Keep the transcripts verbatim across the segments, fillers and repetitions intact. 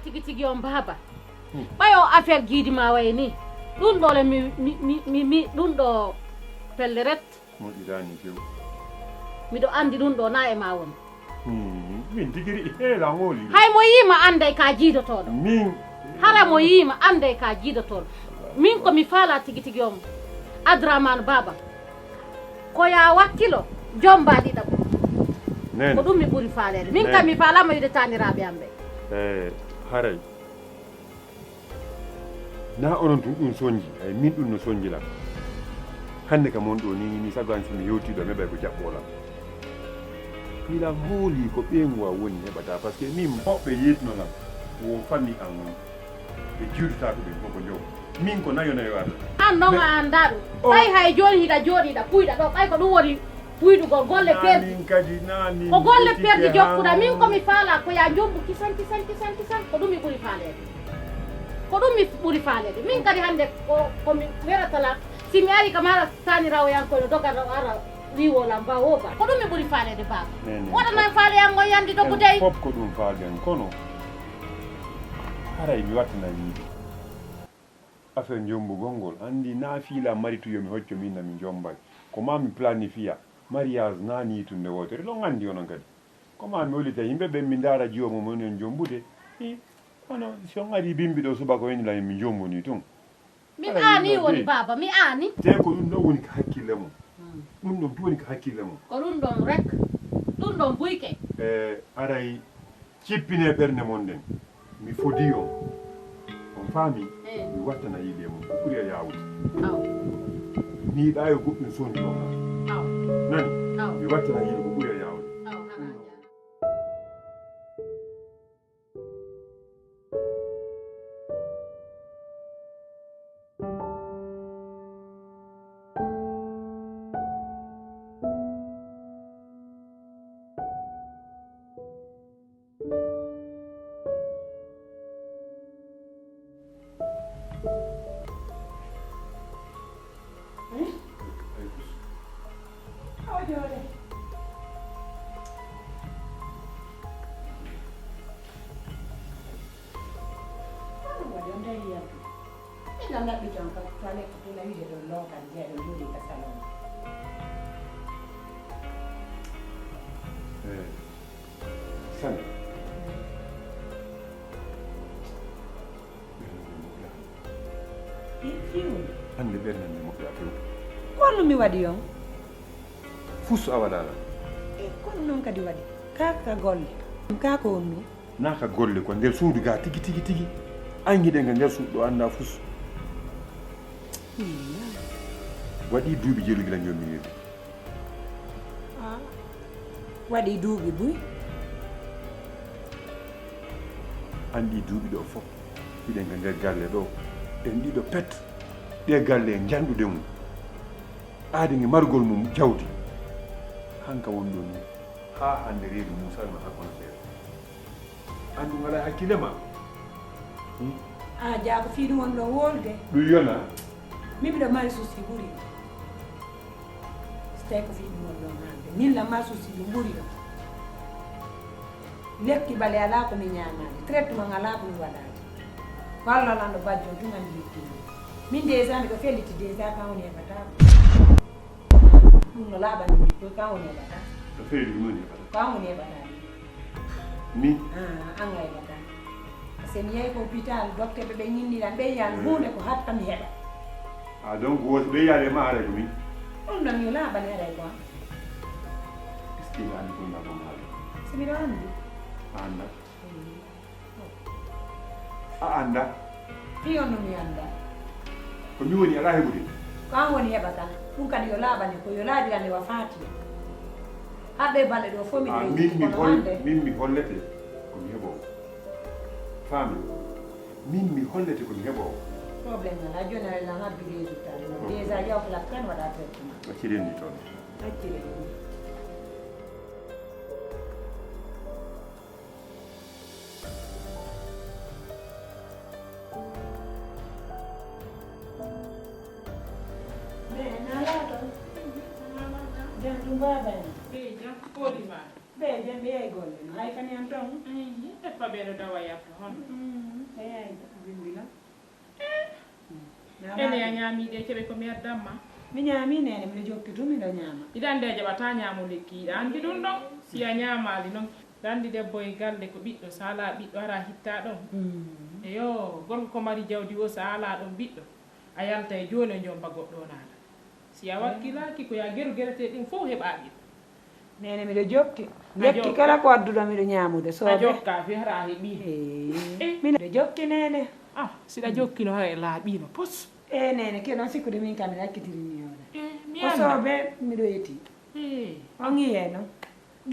Tigi tigi on baaba. Hmm. Ɓay o affaire giidi ma wayi ni. Ɗum ɗo le mi, mi, mi, mi, mi, ɗum ɗo pelle ret. Moƴƴitaani few. Miɗo anndi ɗum ɗo na e ma woni. Hmm, min tigi ri-, heela ngooli. Hay mo yii ma annday ka jiidotooɗo. Min. Hara mo yii ma annday ka jiidotooɗo. Min ko mi faala tigi tigi on. Adraman baaba. Ko ya wakkilo, jomba ɗiɗaɓo. Nene. Ko ɗum mi ɓuri faaleede. Min kam mi faalaama wiide taaniraaɓe am ɓe. Eh, haray. Na onon tun ɗum sonji, ay min ɗum no sonji lan. Hannde kam on ɗo ni, ni sago an si mi hewti ɗo, mi heɓay ko jaɓɓo lan. Mila hooli ko ɓe ngo a woni heɓata, parce que min mawɓe yetno lan, wo fami an on. Ɓe jiwtata ko ɓe fof ko joom. Min ko nayo nayo arata. An noon a anndaa ɗum. Ɓay hay jooni hiɗa jooɗi hiɗa puyɗa ɗo, ɓay ko ɗum woni puyɗugol golle perdi. Min kadi na min. Ko golle perdi jokkuɗa. Min ko mi faala ko ya jombu kisan, kisan, kisan, kisan. Ko ɗum mi ɓuri faaleede. Ko ɗum mi ɓuri faaleede. Min kadi hannde ko, ko mi weratala. Si mi ari kam hara taaniraawo yan kono doga ɗo ara riiwo lan ba wo ba. Ko ɗum mi ɓuri faaleede baaba. Nene. Waɗana faale yan ngon yandi dogu dey. Fof ko ɗum faale yan kono. Haray mi wattana yiide. Affaire njombugol ngol, anndi na fiila mari tu yo mi hocco min na mi njombay. Ko ma mi planifiya, mariage na ni tun nde wootere, ɗon anndi onon kadi. Ko ma mi hollita yimɓe ɓen mi ndaara jiwo mum woni on njombude. Hi, kono si on ari bimbi ɗo subaka o inni lan mi njombuni tun. Mi aani woni baaba, mi aani. Te ko ɗum ɗon woni ka hakkille mum. Hmm. Ɗum ɗon tun woni ka hakkille mum. Ko ɗum ɗon rek. Ɗum ɗon buyke. E aray cippine ɓernde mon nden. Mi fodi on. On faami? Eh. Mi wattana yiɗe mon. Ko ɓuri e yaawude. Aw. Mi yiɗaa yo goɗɗum sondu on. Aw. Nani? Aw. Mi wattana yiɗe ko ɓuri e yaawude. Aw, hara. Awa jooɗe. Ko ɗum waɗi on dañi yaltu? Min na naɓɓi ton ka toilette tun a wiide ɗon lookan jeeɗo jooɗi ka salon. Eh, Sani. Ɓernde moƴƴa. Fiw. Hannde ɓernde moƴƴa few. Ko honno mi waɗi on? Fus a waɗaala. E kono noon kadi waɗi. Kaa ka golle. Kaa ko honno? Naa ka golle ko nder suudu gaa tigi tigi tigi. An hiɗen ka nder suudu ɗo anndaa fus. Waɗi duuɓi jelu gila njommi wi'ude. Ah, waɗi duuɓi buy. Anndi duuɓi ɗo fof, hiɗen ka nder galle ɗo. En ɗiɗo pet. Ɗe galle en njanɗude mum. Aadi nge margol mum jawdi. Hanka woni ɗo ni. Haa hannde reedu mum salma hakkono seeɗa. An ɗum alaa hakkille ma. Hmm? A jaa ko fii ɗum woni ɗon wowlude. Ɗum yona. Min miɗo mari souci ɓuri. So tawi ko fii ɗum woni ɗon haalde. Min lan mari souci ɗum ɓuri ɗon. Lekki bale alaa ko mi ñaamaade. Traitement alaa ko mi waɗaade. Ko Allah lanɗo bajjo ɗum anndi yettiinde. Min déjà miɗo felliti déjà kan woni heɓataa. Ɗum no laaɓani mi, ko kan woni heɓata. No feewi ɗum woni heɓata. Kan woni heɓata. Min? Ah, an a heɓata. Parce que mi yahi ko hôpital, docteur ɓe ɓe ñinniran, ɓe yiyan huunde ko hatta mi heɓa. Ah, donc woti ɓe yiyaade ma haray ko min? Ɗum ɗon yo laaɓani haray ko an. Est-ce que ina anndi ko ngal ɗon haala? Si miɗo anndi. A annda? A annda? Fii on no mi annda. Ko mi woni alaa heɓude. Ko an woni heɓata. Ɗum kadi yo laaɓane ko yo laaɓirane wa faati. Haɓɓe balɗe ɗo fof mi ɗo min mi hol min mi hollete ko mi heɓoowo. Faami? Min mi hollete ko mi heɓoowo. Problème alaa jooni aɗa lan habbi résultat. Déjà yawta la tan waɗa traitement. Acciree ni toon. Acciree ni. Jantu baaba en. Jam koɗi ma. Ɓe jam ɓe yahi golle no hay kani an ton. Ay, ɓe paɓe no dawa yatto hon. Mm, ɓe yahi bimbi no. Ene a ñaami ɗe ceɓe ko mi addan ma? Mi ñaami nene, miɗo jokki tun, miɗo ñaama. Iɗa anndi a jaɓata ñaamo lekki, iɗa anndi ɗum ɗon. Si a ñaamaali noon, iɗa anndi debbo e galle ko ɓiɗɗo, so alaa ɓiɗɗo ara hitta ɗon. Mm. Eyo, gorko ko mari jawdi o, so alaa ɗon ɓiɗɗo, a yalta e jooni o jomba goɗɗo o naata. Si a wakkilaaki ko ya geru geretee ɗin fof heɓa ɓiɗɗo. Nene miɗo jokki. A lekki jokka. Kala ko adduɗo miɗo ñaamude. A soobe. Jokka, fiyata a heɓi. Eh, eh. Miɗo jokki nene. Ah, siɗa jokki no hara e laaɓi no pos. Eh, nene, ke noon sikkude min kam mi accitiri ni hoore. Eh, mi ko annda. Soobe miɗo eti. Eh. On yiye no.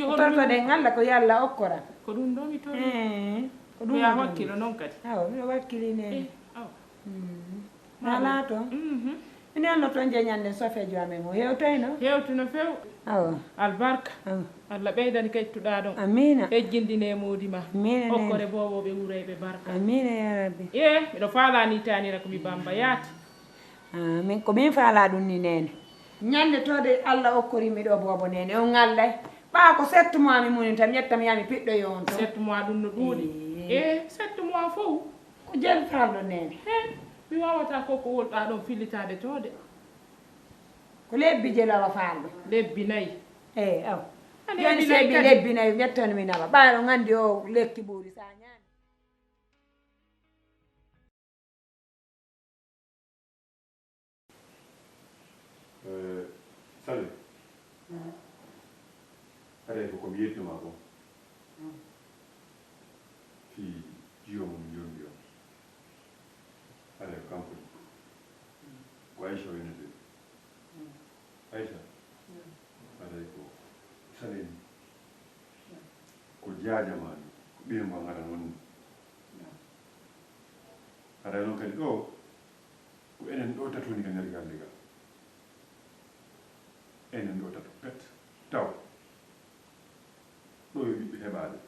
Ko tortoɗen Allah ko yalla okkora. Ko ɗum ɗo mi tori. Eh, ko ɗum ya wakkilo noon kadi. Awa, miɗo wakkili nene. Eh, awa. Mm. Alaa toon. Mhm. Minen no toon je ñande sofeejo amen o hewtoyno. Hewtuno few. Awa. Albarka. Awa. Allah ɓeydani kettuɗaa ɗon. Amiina. Ejjindine moodi ma. Amiina, nene. Okkore boobo ɓe wuro e ɓe barka. Amiina, ya Rabbi. Ee, miɗo faalaa ni taanira ko mi bamba yaati. Ah, min, ko min faalaa ɗum ni, nene. Ñande toode Allah okkori mi ɗo boobo, nene. On Allah. Ɓaa ko sept mois mi muninta, mi ƴetta mi yaha mi piɗɗoyo on toon. Sept mois ɗum no ɗuuɗi. Ee. Ee, sept mois fof. Ko jel faalɗo nene. He, mi waawata ko ko wolɗaa ɗon fillitaade toode. Ko lebbi jel awa faalɗo. Lebbi nayi. Eey, aw. Jooni so heɓi lebbi nayi, ƴettan mi nawa. Ɓaaɗo nganndi o lekki ɓuuri sa ñaami. Eh, Sali. Mm. Haray ko ko mi yettumaa ko. Mm. Fii jiyo mo mi jombi on. Haray ko kanko ni. Mm. Ko Aisha wonete. Mm. Aisha. Mm. Haray ko Sali ni. Mm. Ko jaaja maa ni. Ko ɓiye mo ngara non ni. Mm. Haray non kadi ɗo. Ko enen ɗo tato woni ka nder galle ga. Enen ɗo tato pet. Taw. Ɗo yo ɓiɓɓe heɓaade.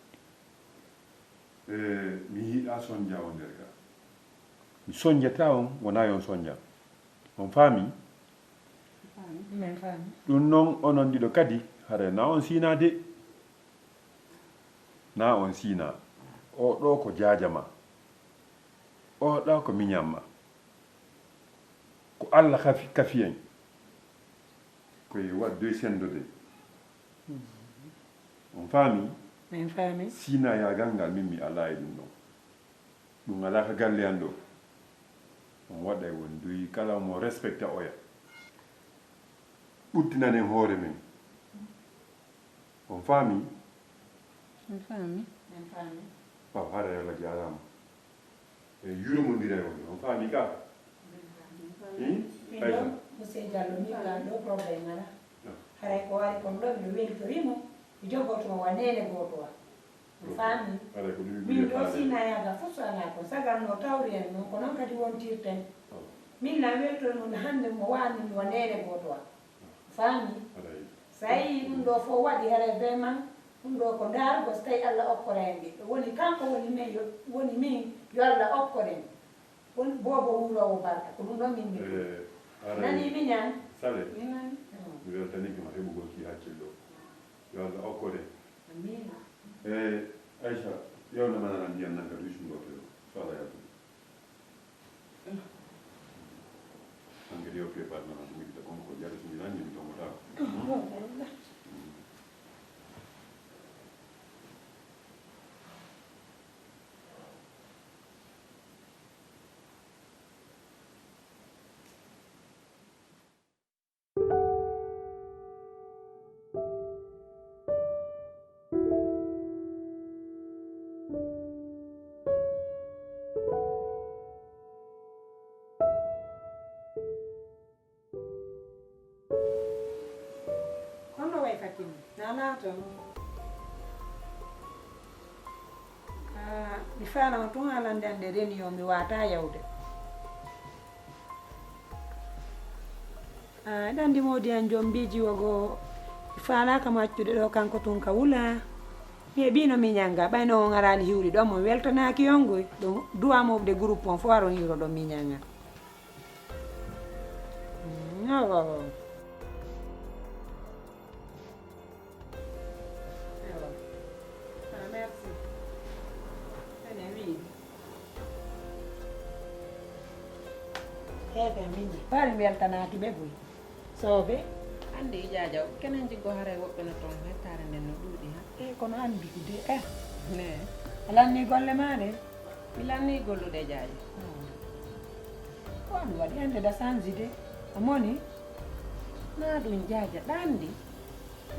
E, mi yiɗa sonja o nder ga. Mi sonjata on, wona yon sonja. On faami? Min faami. Ɗum noon onon ɗiɗo kadi, hare na on siina de. Na on siina. O ɗo ko jaaja ma. O ɗo ko miñan ma. Ko Allah kafi, kafi en. Ko e waɗde senndode. On faami? Min faami. Siina yaagal ngal min mi alaa e ɗum ɗon. Ɗum alaa ka galle an ɗo. On waɗa e won duyi kala mo respecta oya. Ɓuttinanen hoore men. On faami? On faami. On faami. Waaw, hara Yalla jaaraama. E yurmondira e won. On faami ka? Min Aisha. Ɗo, Monsieur Diallo, min ka ɗo problème alaa. Ah. Haray ko waɗi kon ɗo, miɗo weltori mo, mi jogoto mo wa neene gooto wa. On faami? Haray ko ɗum min ɗo faami. Sina yaaga fof so alaa kon. Sagal no tawri en noon, ko noon kadi wontirten. Ah. Min na weltori mo hannde mo waani mi wa neene gooto wa. Faami? Haray. So a yii ɗum ɗo fof waɗi, haray vraiment ɗum ɗo ko ndaarugol so tawi Allah okkora en ɓiɗɗo. Woni kanko woni min, yo, woni min, yo Allah okkor en. Woni boobo wuuroowo barka, ko ɗum ɗon min mbiɗi. Eh, haray. Nanii miñan? Sale, mi nani. Mi weltaniike ma heɓugol kii hakkillo. Yo Allah okkor en. Amiin. Eh, Aisha, yewna ma nana ndiyam nan ka duusi ngooto yo. So Allah yaltu. Hankadi o prépare nana ko mi wiɗta kon ko jaɗa so mi lanni mi tombotaako. Kono way fakkimi, na laato. Ah, mi faala on tun haalande an nde reni yo mi waata yawde. Ah, eɗa anndi moodi an jom mbiiji wogo mi faalaaka mo accude ɗo kanko tun ka wula. Mi heɓiino miñan ga, ɓayno on araali hiwri ɗo, mo weltanaaki on goy. Ɗum duwa mofde groupe on fof aron hiwro ɗo miñan an. Mm, awa, awa. Awa. Eɓe miñi. Ɓaari mi weltanaaki ɓe buy. Soobe. Anndi Jaaja, kenen jiggo haray woɓɓe no toon hettaare nden no ɗuuɗi ha. E kono anndi ko de. Eh. Ne. A lanni golle maa ɗe? Mi lanni gollude Jaaja. Hmm. Ko ɗum waɗi hannde da sanji de. A moni? Na ɗum Jaaja ɗaandi.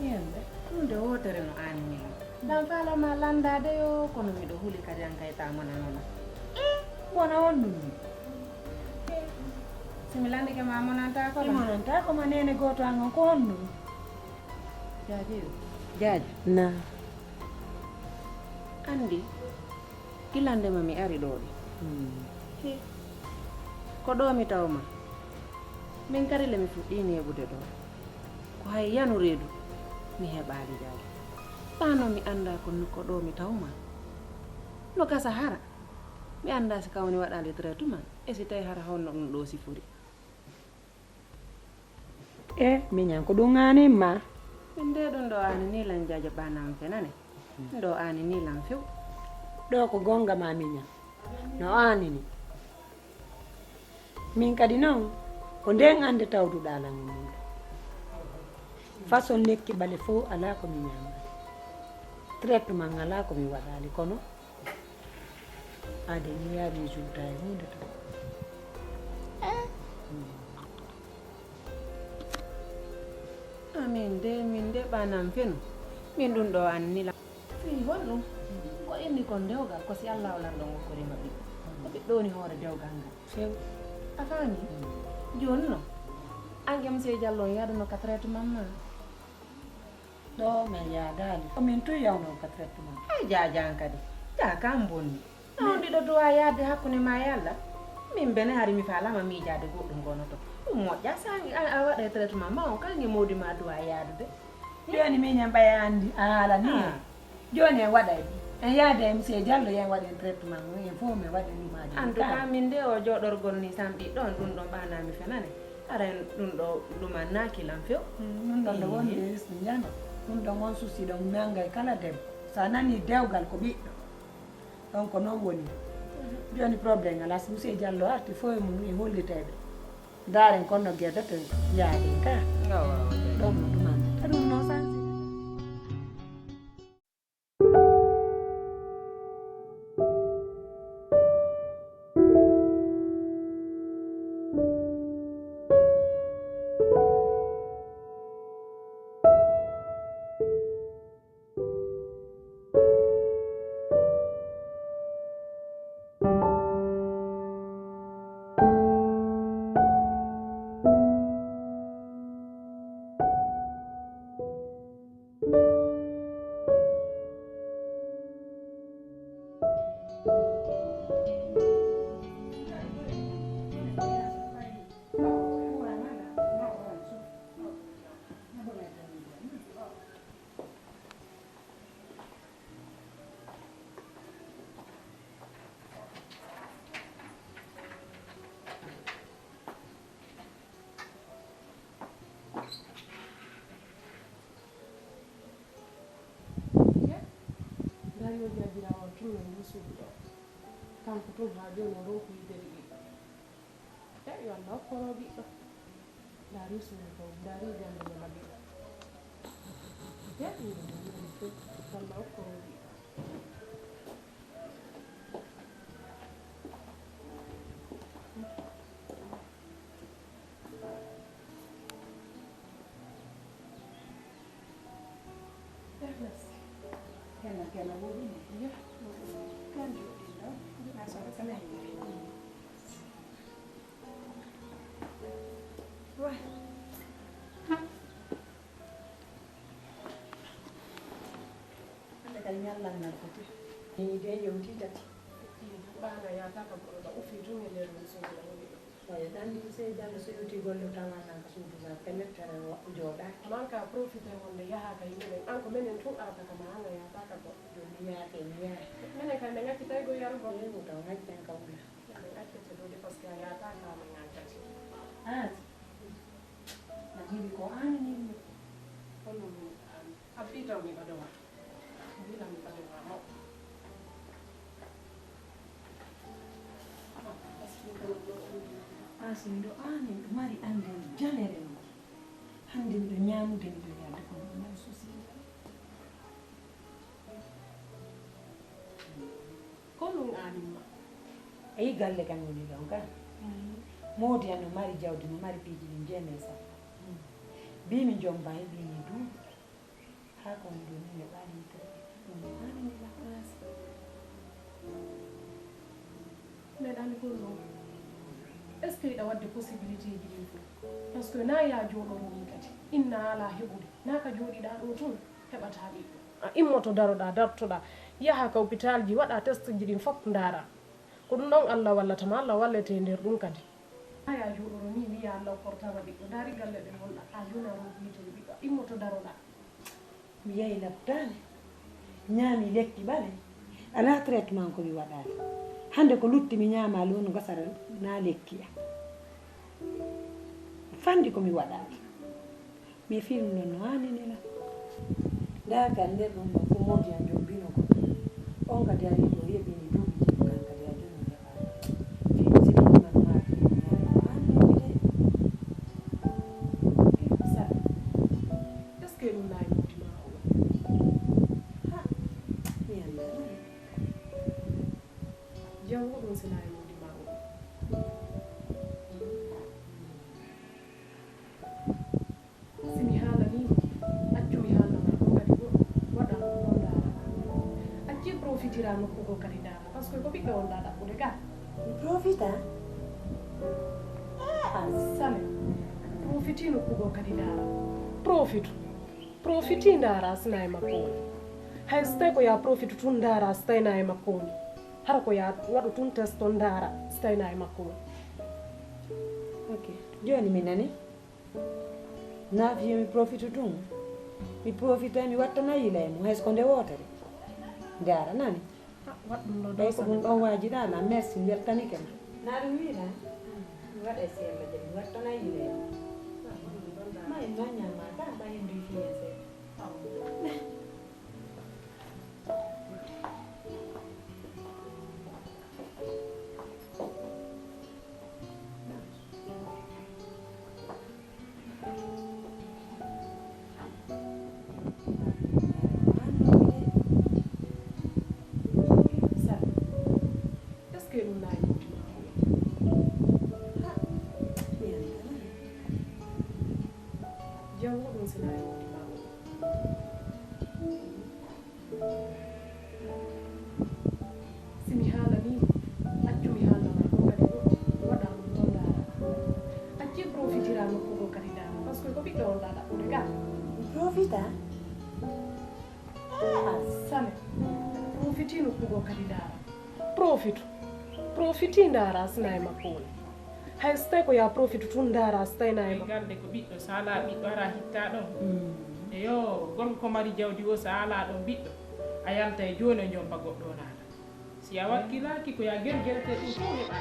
Yande. Ɗum de wootere no aanini lan. Lan faala ma landaade yo, kono miɗo huli kadi an kay ta mona mona. Eh, wona on ɗum ni. Si mi landike ma monanta ko mi lan. Monanta ko ma nene gooto an on ko on ɗum. Jaaji yo. Jaaji. Na. Anndi. Gila ndema mi ari ɗo ɗi. Hmm. He. Ko ɗo mi taw ma. Min kadi le mi fuɗɗi neeɓude ɗo. Ko hay yanu reedu mi heɓaali jaali. Ɓaano mi annda ko, ko ɗo mi taw ma. No gasa hara. Mi annda si kawni waɗaali traitement. E si tawi hara honno ɗum ɗo sifori. E miñan ko ɗum aanin ma? Min de ɗum ɗo aanini lan Jaaja ɓaanam fenane. Ɗum ɗo aanini lan few. Ɗo ko gonga ma miñan. No aanini. Min kadi noon, ko nden annde tawduɗaa lan e mum. Façon lekki ɓale fof alaa ko mi ñaamaali. Traitement alaa ko mi waɗaali, kono aade mi yaha mi résultat e huunde tan. Amin de, min de ɓaanam fenu. Min ɗum ɗo anni la. Fii honɗum? Ko inni kon dewgal, ko si Allaahu Lanɗo on okkori ma ɓiɗɗo. Ko ɓiɗɗo woni hoore dewgal ngal. Few. A faami? Jooni no? An e monsieur Jallo on yaadano ka traitement ma? Ɗo min yaadaali. Ko min tun yawno ka traitement. Hay jaajan kadi. Jaa kam bonni. Na on ɗiɗo duwa yaade hakkunde ma e Alla? Min bene hari mi faalama miijaade goɗɗum gonoto. Ɗum moƴƴa sa a, a waɗa e traitement ma on kan e mawdi ma duwa yaadude. Jooni min en ɓaya anndi a haalani en. Ah. Jooni en waɗay ɗum. En yaada e monsieur Jallo yen waɗen traitement mum en fof min waɗen ɗumaaji. En tout cas min de o jooɗorgol ni samɓi ɗon ɗum ɗo ɓaanami fenane. Ara en ɗum ɗo ɗumannaaki lan few. Mm, ɗum ɗon ɗo woni de njano. Ɗum ɗon on souci ɗon nanngay kala debbo. Sa nani dewgal ko ɓiɗɗo. Donc ko noon woni. Jooni problème alaa, si monsieur Jallo arti fof e mum e holliteeɓe. Ndaaren kon no geddeten yaaden ka. Awa, awa, awa. Ɗon mo ɗum annda. Ɗum noon sansi. Dari o jabira o tun no ndu suudu ɗo. Kanko tun haa jooni o ronku yiɗde ɓiɗɗo. E yo Allah okkoro ɓiɗɗo. Dari suudu ɗo, dari jannde mo laɓi. E yo Allah okkoro ɓiɗɗo. Kenna, kenna, woɗi ne? Yo. Kan joɗi ɗo. Na so ko sana yiri. Wa. Hannde kay ñallal ngal foti. Ni de yewti tati. Ɓaana yaata ka goɗɗo ka ufi tun e nder musuudu ɗo woni ɗo. Oya ɗanndi Sey Jallo so yewti golle tawa nan ka suudu ga pellet tere jooɗaaki. Man ka profité wonde yaha ka yimɓe ɓen. An ko menen tun arata ka ma hanga yaata ka goɗɗo. Jooni mi yaake mi yaake. Menen kay men accitay go yarugo. Yeru taw ngaccan ka wula. Men accete ɗo de parce que a yaata ka men an kadi. An. Na hiwi ko an ninni. Kono mi an. A fii taw mi ɓadowa. Mbila mi ɓadowa mo. Kasi miɗo aani, miɗo mari anndal janere no. Hannde miɗo ñaamude, miɗo yalde, kono ɗum woni sosiide. Ko ɗum aanimma? A yi galle kam woni ɗon ka? Moodi an no mari jawdi, no mari piiji ɗin jeemee sappo. Mbiimi jomba, heɓiimi duuɓi. Haa ko woni ɗo ni, mi waɗaani yitere. Ɗum waɗaani mi vacances. Meɗaani ko ɗum. Est-ce que hiɗa waɗde possibilité ji ɗin fof? Parce que na ya jooɗoro ni kadi. Inna ala heɓude. Na ka jooɗiɗaa ɗo tun, heɓataa ɓiɗɗo. A immoto daroɗaa, dartoɗaa. Yaha ka hôpital ji, waɗa test ji ɗin fof ndaara. Ko ɗum ɗon Allah wallata ma, Allah wallete e nder ɗum kadi. Haa ya jooɗoro ni, wiya Allah portama ɓiɗɗo. Ndaari galle ɗe ngonɗaa, a yona rogo yitere ɓiɗɗo, a immoto daroɗaa. Mi yahi laptaane, ñaami lekki ɓale, alaa traitement ko mi waɗaali. Hannde ko lutti mi ñaama loonu gasara na lekki ya. Fanndi ko mi waɗaali. Mi film no no anini la. Nda ka nder ɗum ɗo ko modi an jombino ko. On kadi ari ɗo yeɓini duuɓi jeɗɗi kan kadi a joni heɓaani. Film si ɗum man ma film ñaari ko anini de. Film sal. Est-ce que ɗum nayi modi ma o? Ha. Mi anndaa. Janngo ɗum si nayi modi ma o. Si mi haalanii mo, accu mi haalna ma ɗum kadi goɗɗo, waɗa ɗum ɗon ndaara. Acci profitira nokku goo kadi ndaara, parce que ko ɓiɗɗo on ɗa ɗaɓɓude ka. Mi profita? Ah, sale. Profiti nokku goo kadi ndaara. Profitu. Profiti ndaara si na e makko woni. Hay so tawi ko ya profitu tun ndaara si tawi na e makko woni. Hara ko ya waɗu tun test on ndaara si tawi na e makko woni. Ok. Jooni mi nani. Naafi yo mi profitu tun. Mi profita mi wattana yila e mum, hay so ko nde wootere. Nde ara nani. Ah, waɗ ɗum ɗo. Ɓay ko ɗum ɗon waajiɗaa la, merci, mi weltanike ma. Na ɗum wiɗa? Mi waɗa e sella je, mi wattana yila e mum. Ma en noon ñaama ka, ma en duy fiye seeɗa. Est-ce que ɗum nayi modi ma o? Ha, mi anndaa. Janngo ɗum si nayi modi ma o. Si mi haalanii mo, accu mi haalna ma ɗum kadi ɗum, waɗa ɗum ɗon ndaara. Acci profitira nokku goo kadi ndaara, parce que ko ɓiɗɗo on ɗa ɗaɓɓude ka. Mi profita? Ah, sale. Profiti nokku goo kadi ndaara. Profitu. Profiti ndaara si na e makko woni. Hay so tawi ko ya profitu tun ndaara si tawi na e makko. Galde ko ɓiɗɗo, so alaa ɓiɗɗo ara hitta ɗon. Mm. Eyo, gorko ko mari jawdi o, so alaa ɗon ɓiɗɗo, a yalta e jooni o jomba goɗɗo o naata. Si a wakkilaaki ko ya gergerete ɗum fof heɓa.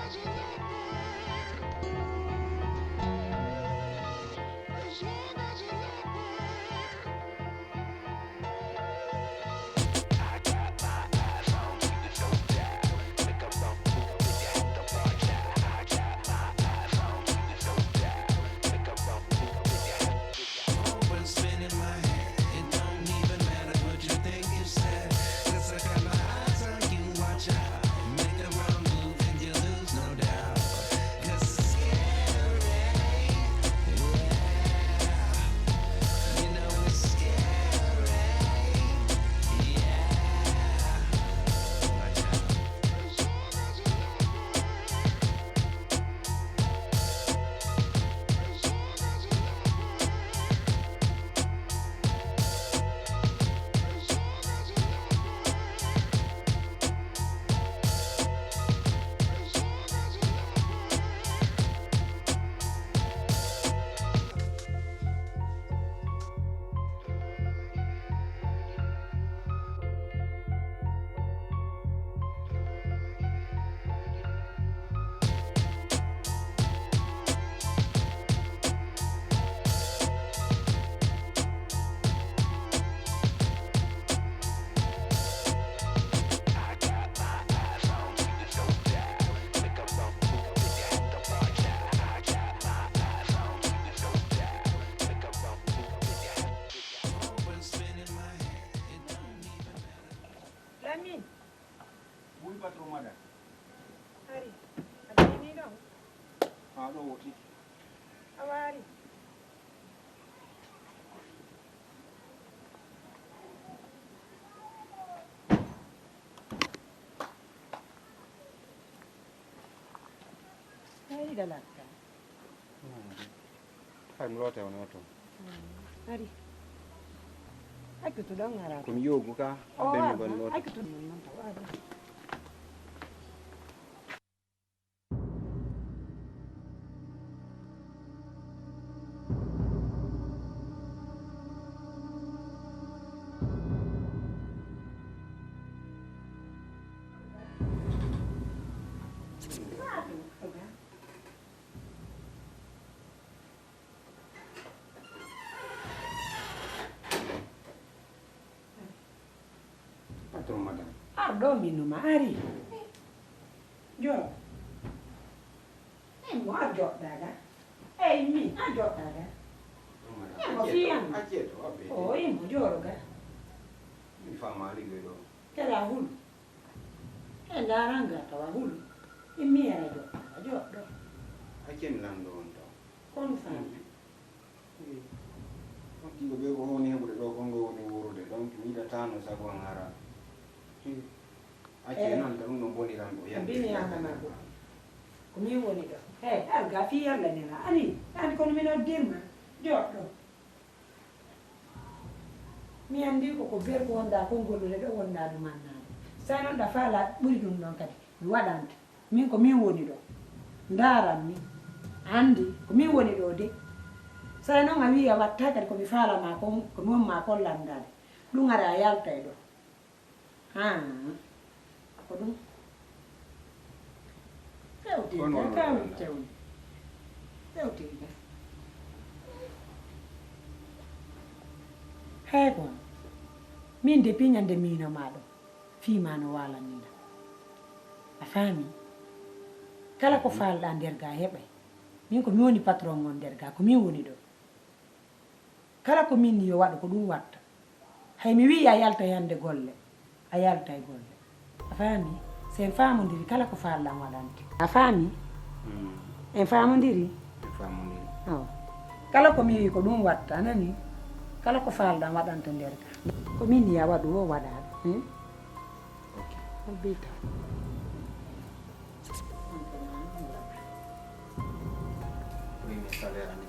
Patron, madame. Ari, a dañii ɗon? Haa ɗo woti. A waari. Ay, ɗa lakka. Hay mi loota wona toon. Ari. Accu to ɗon ngara. Ko mi yoogu ka, o, abbe mi ban loota. Accu to ɗon non taw, ari. Patron, madame. Ar ɗo min no ma ari. Joro. Imo a joɗɗaga. Ey mi a joɗɗaga. Patron, madame. Imo fiyan. Acce to, acce to, abbe. O imo joroga. Mi fama ligge ɗo. Kala hulu. E ndaranga tawa hulu. Imi ara joɗɗaga, joɗɗo. Acce mi lamɗo on taw. Kono fami. Ɗiɗo ɓe ko woni heɓude ɗo, kon ngo woni wuurude. Donc, mi yiɗataano sago an hara. Acce, eh, noon, ɗum no boniran ɗo, yande. Bini yande makko. Ko min woni ɗo. Hey, alga fi yalla nena. Ani, ani kono min oddirma. Joɗɗo. Mi anndi ko, ko berko wonda kon gollude ɗo wonda ɗum annade. Sa noon ɗa faala ɓuri ɗum ɗon kadi. Mi waɗanta. Min ko min woni ɗo. Ndaaran mi. Anndi ko min woni ɗo de. Sa noon a wii a watta kadi ko mi faala ma kon, ko mi won ma kon lanndade. Ɗum ara a yaltay ɗo. Haa. Ko ɗum. Fewte. Kono ka woni tewde. Fewte. Hey ko. Min de piñande miino ma ɗo. Fii ma no waalanina. A faami? Kala ko faalɗa nder ga heɓay. Min ko mi woni patron on nder ga, ko min woni ɗo. Kala ko min yo waɗu ko ɗum watta. Hay mi wi'i a yalta hannde golle, a yaltay golle. A faami? So en faamondiri kala ko faalɗa waɗante. A faami? Mm. En faamondiri? En faamondiri. Awa. Kala ko mi wi'i ko ɗum watta, a nani? Kala ko faalɗa waɗanta nder ga. Ko min ya waɗu o waɗa ɗum. Hmm? Ok. Albita. Oui, mais salaire am